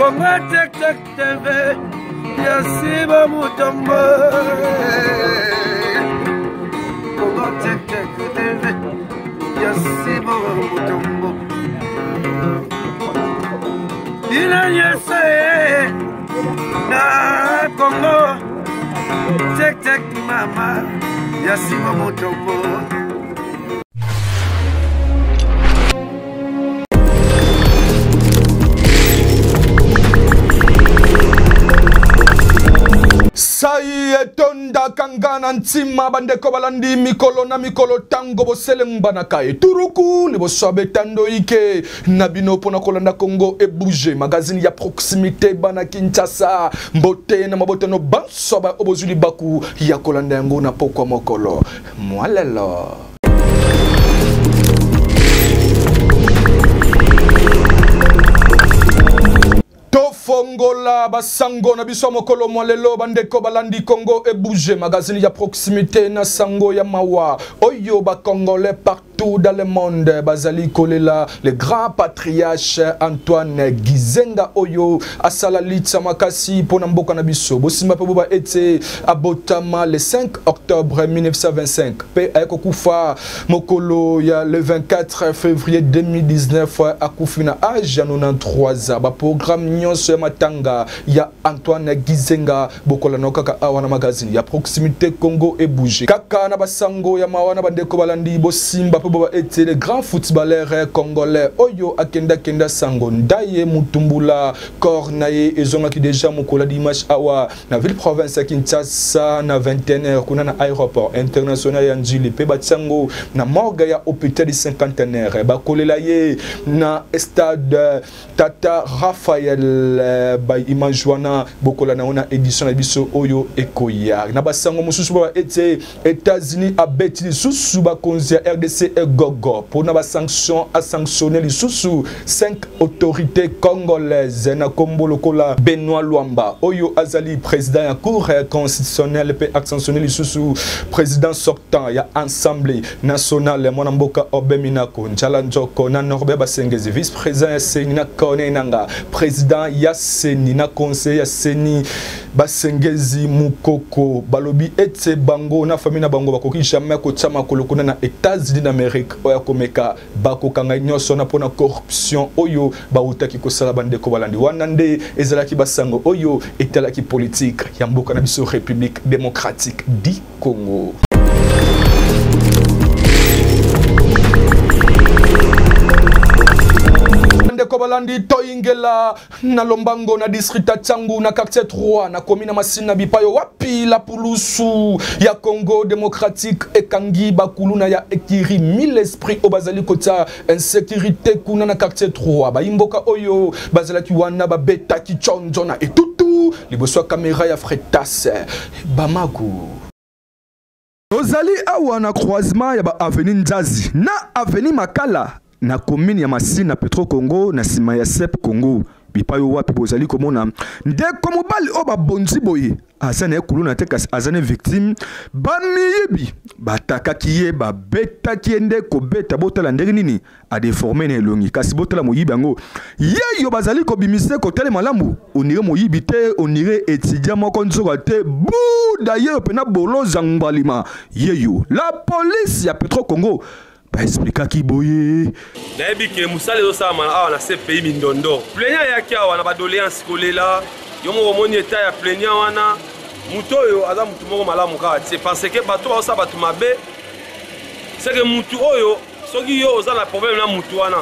Congo Tek Tek TV ya Simon Mutombo. Congo Tek Tek TV ya Simon Mutombo. Bino nyonso ye na Congo Tek Tek mama ya Simon Mutombo. Sai etondaka nga na ntima bandeko balandi mikolo na mikolo ntango boselembanaka eturuku liboso ya betando ike na bino mpo na kolanda Congo ebouge magazine ya proximité bana Kinshasa mbote na mabotano banso baoyo bozwi libaku ya kolanda yango na pokwa mokolo mwa lelo. Tofongola basango na biso mokolo mwa lelo bandeko balandi Congo ebouge magazine ya proximité na sango ya mawa oyo ba congolais partout dans le monde bazali kolela le grand patriarche Antoine Gizenga oyo asala litsa makasi mpo na mboka na biso. Bosimba mpe boba ete abotama le 5 octobre 1925 mpe aye kokufa mokolo ya le 24 février 2019, akufi na age ya 93 ans. Baprogramme nyonso ya matanga ya Antoine Gizenga bokolana kaka awa na magazine ya proximité Congo ebouge. Kaka na basango ya mawa na bandeko balandi, bosimba mpe boba ete le grand footballeur congolais oyo akendakenda sango Ndaye Mutumbula, corps na ye ezongaki deja mokolo ya dimanche awa na ville province ya Kinshasa na 21h kuna na aéroport international ya Ndjili, mpe batiango na morgue ya hôpital du cinquantenaire. Bakolela ye na stade Tata Raphaël. Ba image wana bokola na ona édition na biso oyo ekoya. Na basango mosusu ba ete États-Unis abeti lisusu bakonzi ya RDC egogo mpona basanction, asanctionne lisusu 5 autorités congolaises na kombo lokola Benoît Lwamba oyo azali président ya cour constitutionnelle, mpe asanctionne lisusu président sortant ya Assemblée nationale mwana mboka Aubin Minaku, Njala Nzoko na Norbert Basengezi vice président ya CENI, na Corneille Nanga président ya CENI, na conseil ya CENI Basengezi Mukoko. Balobi ete bango na famille na bango bakoki jamais kotia makolo kuna na États-Unis d'Amérique. Oyo akomeka bakokanga nyonso na mpona corruption oyo bautaki kosala. Bandeko balandi, wana nde ezalaki basango oyo etalaki politique ya mboka na biso République démocratique du Congo. Ndeko balandi, toyingela na lombango na district ya Tshangu na quartier 3 na commune ya Masina, bipayo wapi la pulusu ya Congo démocratique ekangi bakuluna ya ekiri mille esprit oyo bazali kotia insécurité kuna na quartier 3. Bayimboka oyo bazalaki wana babetaki tshonzo na etutu liboso ya kamera ya Fretas Bamako. Tozali awa na croisement ya ba avenue Nzazi na avenue Makala na commune ya Masina Petro Congo na nsima ya Sep Congo, bipai wapi bozali komona ndeko mobali oyo babonzi boye. Aza na ye kuluna te, kasi aza na victime. Bamiyibi batakaki ye, babetaki ye nde kobeta. Botala ndenge nini adeforme na elongi. Kasi botala moyibi yango yeyo bazali kobimisa, kotala malamu onire moyibi te, onire étudiant moko nzoka te buda yeyo mpena boloza ngbalima yeyo. La police ya Petro Congo baexplikaki boye: Nayebi ke mosala ezosalama awa na CPI Mindondo. Plaignant ayaki awa na badoléance kolela. Yo moko omoni eta ya plaignant wana. Moto oyo aza motu moko malamu kaka te, parce que bato baosala bato mabe. Seke motu oyo, soki yo oza na problème na motu wana,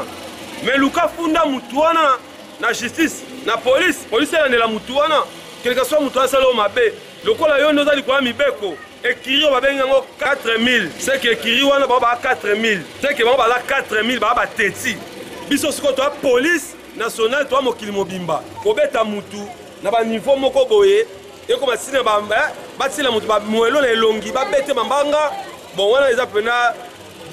mais luka funda motu wana na justice, na police. Police elandela motu wana, quelque soit motu asala oyo mabe. Lokola yo nde oza likolo ya mibeko, ekiri oyo babengi yango 4000, seke ekiri wana bango baa 4000, seke bango baza 4000, baa bateti biso. Sikoyo toya police nationale, toya mokili mobimba. Kobeta mutu na baniveau moko boye ekoma ntina batina moto bamoelo na elongi, babete mambanga. Bon, wana eza mpena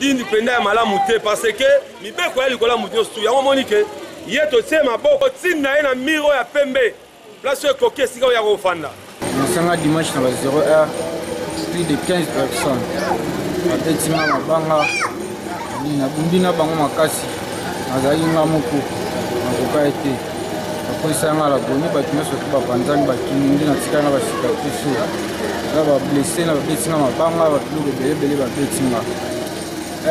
dindi mpenza ya malamu te, parce que mibeko ya likolo ya motu nyonso tu. Yango omoni ke ye totie maboko, tinda ye na mire oyo ya pembe, place oyo ekoki, esika oyo ya kofanda. Nasanga dimanche na ba 0 heure, plus de 15 personnes babeti nga mabanga. Nabumbi na bango makasi, nazalaki nga moko, nakoka ye te. Bakweyisa nga lagoni, bato nyonso to bapanzani bakimi, nde natikali na bacicatrice oyo na bablesse na babeti nga mabanga, babiloko ebele ebele babeti nga.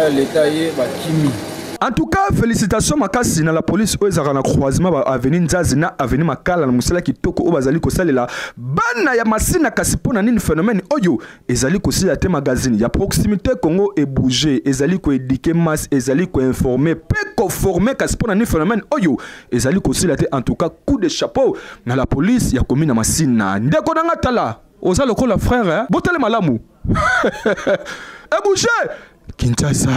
Leta ye bakimi. En tout cas, félicitations makasi na la police oyo ezalaka na croisement ba avenue Nzazi na avenue Makala na mosala kitoko oyo bazali kosalela bana ya Masina. Kasi mpo na nini phénomène oyo ezali kosila te? Magazine ya proximité Congo ebouge ezali koéduquer masse, ezali koinformer mpe koformer. Kasi mpo na nini phénomène oyo ezali kosila te? En tout cas, coup de chapeau na la police ya commune ya Masina. Ndeko na nga, tala, oza lokola frère, hein? Botale malamu, ebouge Kinshasa.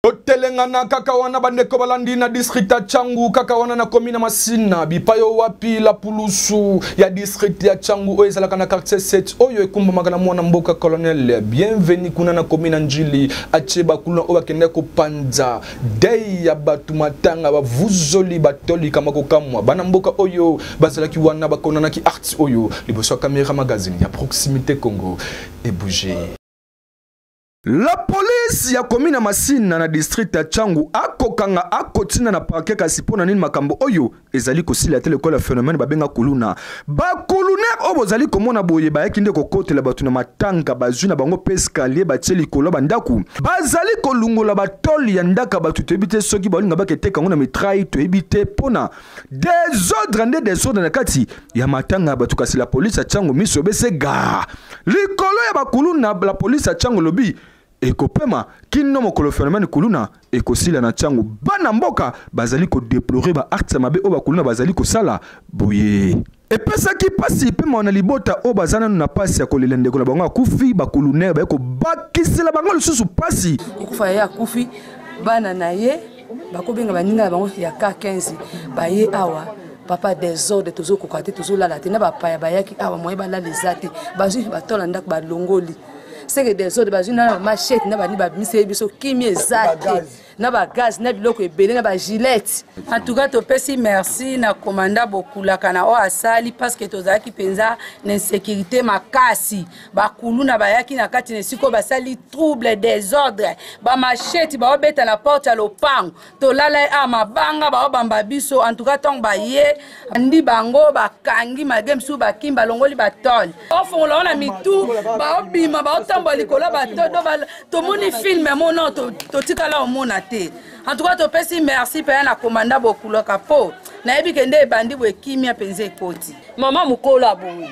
Totelengana kaka wana, bandeko balandi, na district ya Tshangu, kaka wana na komi na Masina, bipai oyo wapi la pulusu ya district ya Tshangu oyo ezalaka na quartier 7 oyo ekumbamaka na mwana mboka colonel Bienvenu kuna na komi na Njili, atie bakuluna oyo bakende kopanza dei ya bato matanga, bavuzoli batolika kokamwa. Bana mboka oyo bazalaki wana bakonanaki art oyo liboso ya caméra magazine ya proximité Congo ebouge. La police ya commune ya Masina na district ya Tshangu akokanga, akotina na parquet. Kasi mpo na nini makambo oyo ezali kosila te lokola phénomène babenga kuluna? Bakulunaire oyo bozali komona boye bayaki nde kokotela bato na matanga, bazwi na bango mpe escalier batie likolo ya bandako, bazali kolungola batole ya ndaka bato. Toyebi te soki balinga baketeka yango na mitraille, toyebi te mpona désordre nde désordre na kati ya matanga ya bato. Kasi la police ya Tshangu miso ebese ga likolo ya bakuluna. La police ya Tshangu lobi ekopema kino mokolo phénomène kuluna ekosila na Tshangu. Bana mboka bazali kodéplorer baacte ya mabe oyo bakuluna bazali kosala boye. Epesaki mpasi mpe mawa na libota oyo baza nanu na mpasi ya kolela ndeko na bango akufi. Bakulunaire baye kobakisela bango lisusu mpasi. Kokufa ye, akufi, bana na ye bakobenga baninga na bango ya K15 baye awa. Papa, désordre, tozokoka te, tozolala te na bapaya bayaki awa, moye balala eza te. Bazwi batola ndako balongoli seke désordre, bazwi na machette na bani babimiseli biso, kimi eza te, na bagaz na biloko ebele na bagilette. En tout cas, topesi merci na commandant Bokulaka na oyo asali, parce que tozalaki mpenza na insécurité makasi. Bakuluna bayaki na kati na esika oyo, basali trouble, désordre, bamachette baobeta na porte ya lopango, tolala ye a mabanga baobamba biso. En tout cas, ntango baye ndi bango bakangi malgré misusu bakimi, balongoli batole, baofongola wana mitu, baobima, baotambola likolo ya batodo. Tomoni film mono totikala omona te. En tout cas, topesi merci mpenza na commandant Bokulaka, mpo nayebi ke nde ebandi boye, kimia mpenza ekoti. Mama mokolo aboye,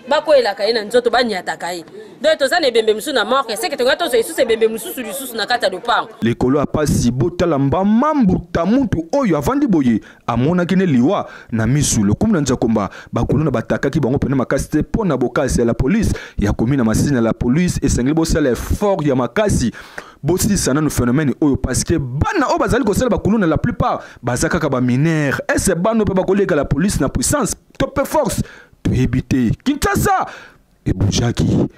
bakweyelaka ye na nzoto, baniataka ye. Donc toza na ebembe mosusu na morgue, seke tongai tozwa lisusu ebembe mosusu lisusu na kati ya lopango. Likolo ya pasi, botala mbama mbuta mutu oyo avandi boye, amonaki ne liwa na misu. Lokumu na Nzakomba, bakuluna batakaki bango pene makasi te mpo na bokasi ya la police ya komi na Masina. La police, esengeli bosala effort ya makasi, bosilisa nanu phénomène oyo, parce que bana oyo bazali kosala bakuluna, la plupart baza kaka baminere. Ese bana mpe bakoleka la police na puissance to mpe force, toyebi te. Kinshasa ebujaki.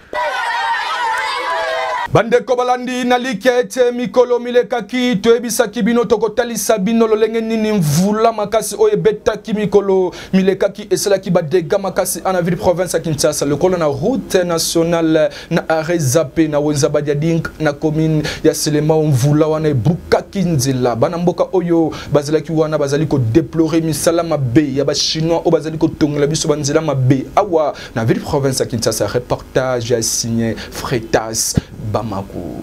Bandeko balandi, naliki ete mikolo milekaki toyebisaki bino tokotalisa bino lolenge nini mvula makasi oyo ebetaki mikolo milekaki esalaki badégâts makasi ana ville province ya Kinshasa, lokola na route nationale na arrêt Zape na wenza Badiadink na commune ya Selembao. Mvula wana ebukaki nzela. Bana mboka oyo bazalaki wana bazali kodéplorer misala mabe ya bachinois oyo bazali kotongela biso banzela mabe awa na ville province ya Kinshasa. Reportage ya signé Fretas Bamako.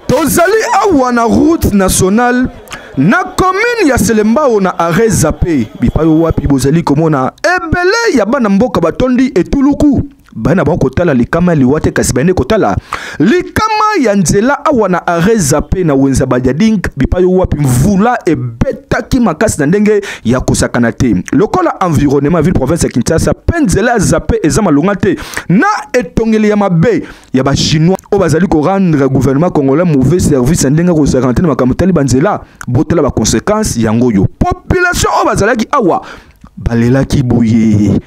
Tozali awa na route nationale na commune ya Selembao na arrêt Zape, bipai wapi bozali komona ebele ya bana mboka batondi etuluku bana bango kotala likama ya liwa te, kasi bayende kotala likama ya nzela awa na arrêt Zape na wenza Badiading, bipai wapi mvula ebetaki makasi na ndenge ya kosakana te. Lokola environnement ville province ya Kinshasa mpe nzela ya Zape eza malonga te na etongeli ya mabe ya bachinois oyo bazali korendre gouvernement congolais mauvais service ya ndenge kosakana te na makambo etali banzela, botala baconséquence yango oyo. Population oyo bazalaki awa balelaki boye.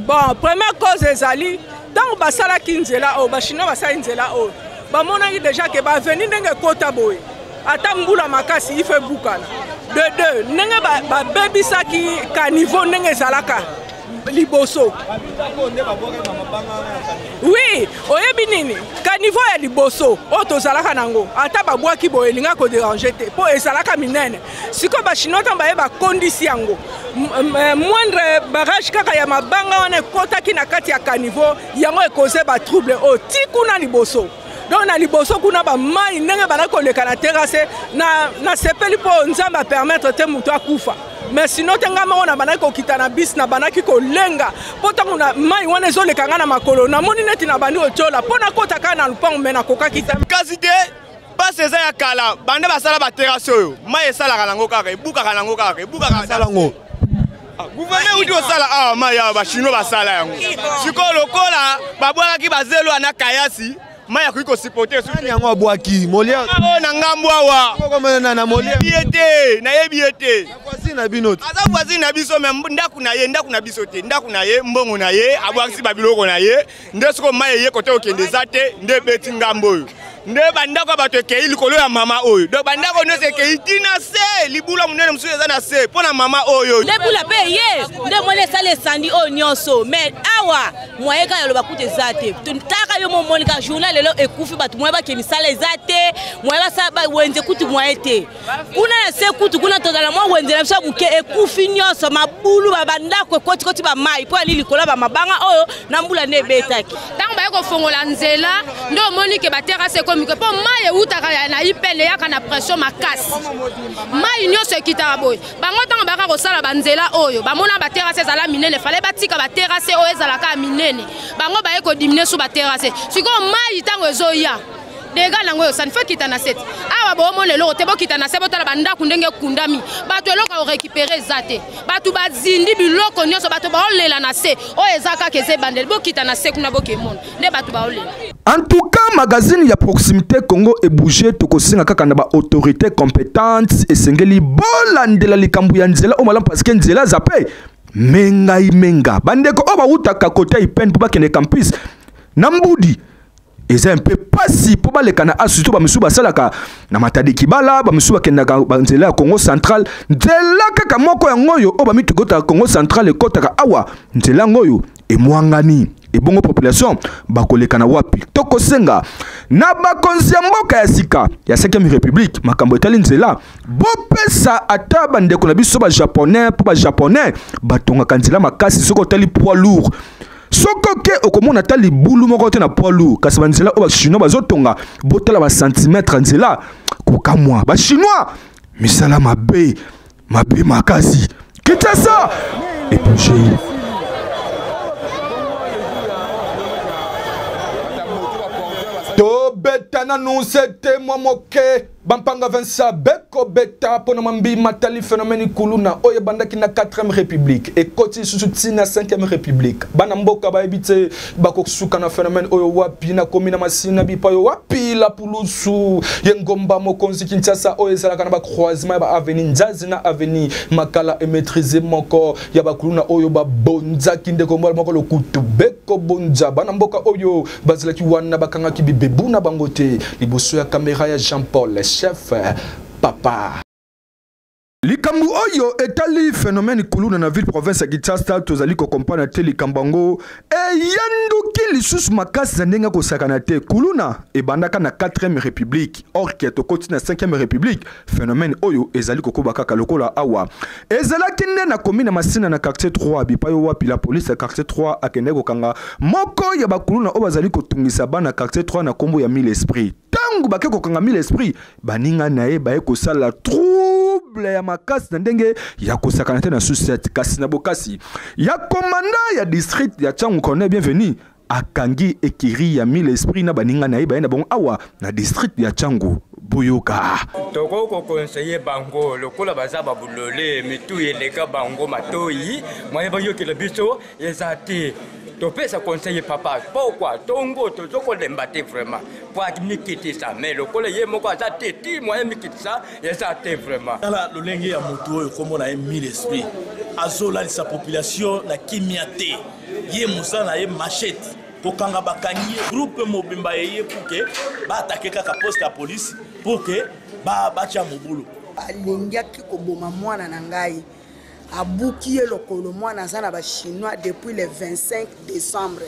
Bon, première cause ezali ntango basalaki nzela oyo, bachinois basali nzela oyo, bamonaki déjà ke baveni ndenge ekota boye, ata mbula makasi ifo ebukana. De deux, ndenge babebisaki caniveau ndenge ezalaka. liboso. Oui, oyebi nini, caniveau ya liboso oyo tozalaka nango, ata babwaki boye elinga koderange te mpo ezalaka minene. Sikoyo bachinois ntango baye bakondisi yango, moindre barrage kaka ya mabanga wana ekotaki na kati ya caniveau yango, ekoze batrouble oyo ti kuna liboso. Donc na liboso kuna bamai ndenge bandaki koleka na terrasse, nasepeli mpo Nzambe apermettre te moto akufa. Mais sinon te, ngai moko nabandaki kokita na bisi, nabandaki kolenga mpo ntango na mai wana ezoleka ngai na makolo, namoni neti nabandi kotiola mpo nakota kaka na lupango, me nakokaki te. Kasi te, pasi eza ya kala, banda basala baterrasse oyo, mai esalaka nango kaka, ebukaka nango kaka, ebukaka yango. Gouverneur uti kosala awa mai awa, bachinois basala yango. Sikoyo lokola babwakaki bazelo na kayasi, mai akoki kosupporte yango. Abwaki Molière oyo na ngambo awa. Na Molière. Ye te, nayebi ye te. Voisine na bino? Aza voisine na biso, me ndako na ye, ndako na biso te. Ndako na ye, mbongo na ye, abwakisi babiloko na ye nde. Sikoyo mai eye kote kokende eza te, nde ebeti ngambo oyo, nde bandako ya bato ekei likolo ya mama oyo. Donc bandako nyonso ekei ntina se libula monene mosusu eza na se mpo na mama oyo. Nde bula mpe ye nde moni esala esandi oyo nyonso. Mais awa moye kaka yaloba kuta eza te. Taka yo momoni kaka journal lelo ekufi bato, moye bakee misala eza te, moye basala wenze kutu moye te. Kuna na se kutu kuna tozala mwa wenze na biso ya moke, ekufi nyonso, mabulu bandako ekotikoti bamai mpo ali likolo ya bamabanga oyo na mbula nde ebetaki. Ntango baye kofongola nzela, nde omoni ke baterrasse ekomi ke mpo mai eutaka na ipele, eyaka na pression makasi, mai nyonso ekitaka boye. Bango ntango bayaka kosala banzela oyo, bamona baterrasse ezala minene, fale batika baterrasse oyo ezalaka ya minene. Bango baye kodiminuer su baterrasse. Sikoyo mai ntango ezoya, dega nango oyo osani fo ekita na sete awa, boomona eloko te. Bokita na se, botala bandako ndenge ekundami bato, eloko ya korécupérer eza te. Bato bazindi biloko nyonso, bato baolela na se. Oyo eza kaka eza ebandeli. Bokita na se kuna, bokemona nde bato baolela. En tout cas, magazine ya proximité Congo ebouge. Tokosenga kaka na baautorité compétente, esengeli bolandela likambo ya nzela oyo malamu, parce que nzela aza mpe mengai menga. Bandeko oyo bawutaka kota ipene mpo bakende campus na Mbudi, eza mpe pasi mpo baleka na asu to bamisusu basalaka na Matadi Kibala, bamisusu bakendaka banzela ya Congo Central. Nzela kaka moko yango oyo, oyo bamituka ekotaka Congo Central ekotaka awa, nzela yango oyo emwangani. Ebongo population bakoleka na wapi? Tokosenga na bakonzi ya mboka ya sika ya 5e République, makambo etali nzela, bopesa ata bandeko na biso bajaponais, mpo bajaponais batongaka nzela makasi. Soki otali poids lourd, soki oke, okomona ata libulu moko te na poids lourd. Kasi banzela oyo bachinois bazotonga, botala bacentimètre nzela, kokamwa. Bachinois misala mabe mabe makasi. Kinshasa ebouge. Tobeta nanu sete mwa moke. Bampanga Vincent bekobeta mpo na mambi matali phénomène kuluna oyo ebandaki na 4e République, ekoti lisusu ntina 5e République. Bana mboka bayebi te bakosuka na phénomène oyo wapi. Nakomi na Masina, bipayo wapi la pulusu ye ngomba mokonzi Kinshasa, oyo ezalaka na bacroisement ya baavenue Nzazi na avenue Makala, emaîtrise moko ya bakuluna oyo babonzaki ndeko mbola moko lokutu bekobonza. Bana mboka oyo bazalaki wana bakangaki bibebu na bango te liboso ya kamera ya Jean Paul Chef Papa. Likambo oyo etali phénomène kuluna na ville province ya Kinshasa, tozali kokomprendre te. Likambo yango eyanduki lisusu makasi na ndenge akosakana te. Kuluna ebandaka na 4e République, or ke tokoti na 5e République, phénomène oyo ezali kokoba kaka. Lokola awa ezalaki nde na commune ya Masina, na quartier 3, bipai wapi la police ya quartier 3 akendeki kokanga moko ya bakuluna oyo bazali kotungisa bana quartier 3 na nkombo ya Mille Esprit. Ntango bake kokanga Mille Esprit, baninga na ye baye kosala trouble ya makasi na ndenge ya kosakana te na suset. Kasi na bokasi ya komanda ya district ya Tshangu, Colonel Bienvenu, akangi ekiri ya Mille Esprit na baninga na ye baye na bango awa na district ya Tshangu. Boyoka. Tokoki koconseiller bango lokola baza babulole, mitu eleka bango matoi, moye bayokela biso eza te. Topesa conseil papa, pokwa tongo tozokolemba te vraiment po amikitisa, mais lokola ye moko aza te ti moye mikitisa eza te vraiment. Tala lolenge ya motu oyo kombo na ye Mille Esprit, azolalisa population na kimia te. Ye mosala na ye machete, kokanga. Bakangi ye, groupe mobimba eye pour ke baatake kaka poste ya police pour ke batya mobulu. Alingaki koboma mwana na ngai. Abuki ye lokolo, mwana aza na bachinois depuis le 25 décembre.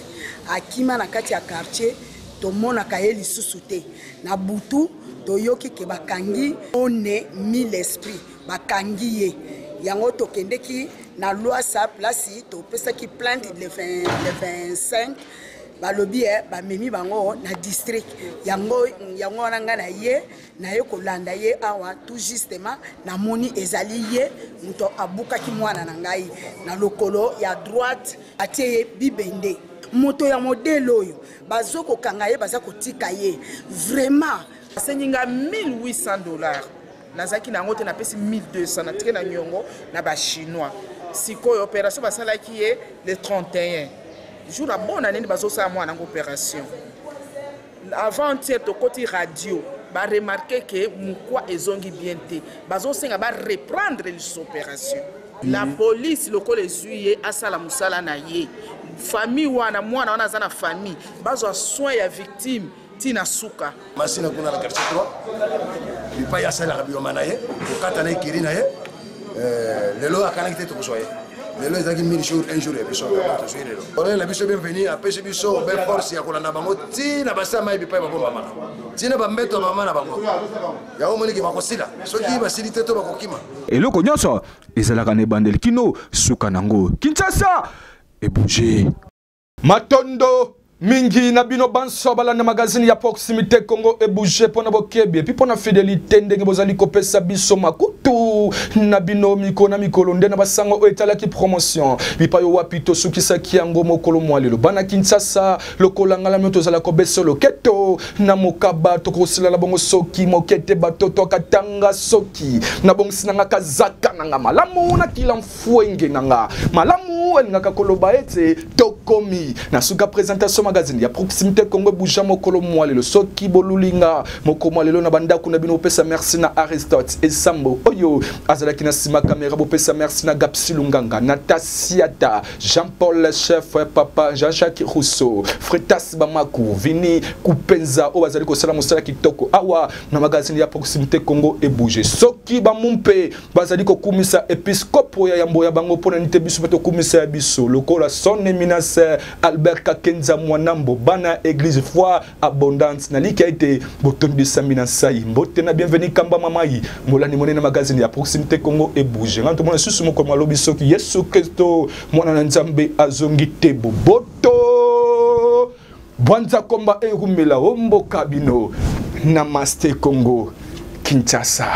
Akima na kati ya quartier, tomonaka ye lisusu te. Na butu toyoki ke bakangi one mille esprit, bakangi ye. Yango tokendeki na Lwasa place topesaki plainte le 25, balobi eh, bamemi bango na district. Yango yango wana ngai na ye naye kolanda ye awa tout justement, namoni ezali ye moto abukaki mwana na ngai na lokolo ya droite, atie ye bibende. Moto ya modele oyo bazokokanga ye, baza kotika ye vraiment. Asengi nga 1800 dollars, nazalaki na yango te, napesi 1200, natiki na niongo na bachinois. Sikoyo opération basalaki ye le 31, jour abona nini, bazosala mwana yango opération. Avant-hier tokoti radio, baremarquer ke mokwa ezongi bien te, bazosenga bareprendre lisusu opération. La police lokola ezwi ye, asala mosala na ye. Famille wana, mwana wana aza na famille, bazwa soin ya victime ntina suka. Masina kuna na quartier 3, bipai asalelaka biloma na ye, kokata na ekiri na ye. Lelo akanaki te tokozwa ye. Lelo ezalaki 1000 jours, un jour ya biso tozwi lelo. Colonel na biso bienvenu apesi biso be force ya kolanda bango ntina basa mai bipai babombamaka, ntina bambeto ya mama na bango. Yango moniki bakosila, soki basili te to bakokima. Eloko nyonso ezalaka na ebandeli kino suka nango. Kinshasa ebouge. Matondo mingi na bino banso balanda magazine ya proximité Congo ebouge mpona bokebi epi mpona fidélité ndenge bozali kopesa biso makutu na bino mikolo na mikolo. Nde na basango oyo etalaki promotion bipai wapi tosukisaki yango mokolo mwa lelo, bana Kinshasa, lokola ngala mio tozala kobesa loketo na mokaba, tokosilala bongo soki moke te. Batoto akatanga soki nabongisi nanga kazaka nanga malamu, nakila mfwenge nanga malamu, elingaka koloba ete tokomi na suka présentation magazine ya proximité Congo ebouge mokolo mwa lelo. Soki bolulinga mokolo mwa lelo na bandako na bino, bopesa merci na Aristote Esambo oyo azalaki na nsima kamera, bopesa merci na Gapsi Lunganga, Natasiata, Jean-Paul Chef, papa Jean-Jacques Rousseau, Fretas Bamaku, Vini Kupenza oyo bazali kosala mosala kitoko awa na magazine ya proximité Congo ebouge. Soki bamumpe bazali kokumisa episkopo ya yambo ya bango, mpona nini te biso mpe tokumisa ya biso lokola Son Éminence Albert Kakenza Mwanambo? Bana église Foi Abondante, naliki ete botondisami na nsai. Mbote na bienvenu Kamba Mamai, molani monene magazine ya proximité Congo ebouge. Ngai tomona susu mokolo malobi soki Yesu Kristo mwana na Nzambe azongi te. Boboto bwanza komba erumela o mboka bino. Namaste Congo Kinshasa.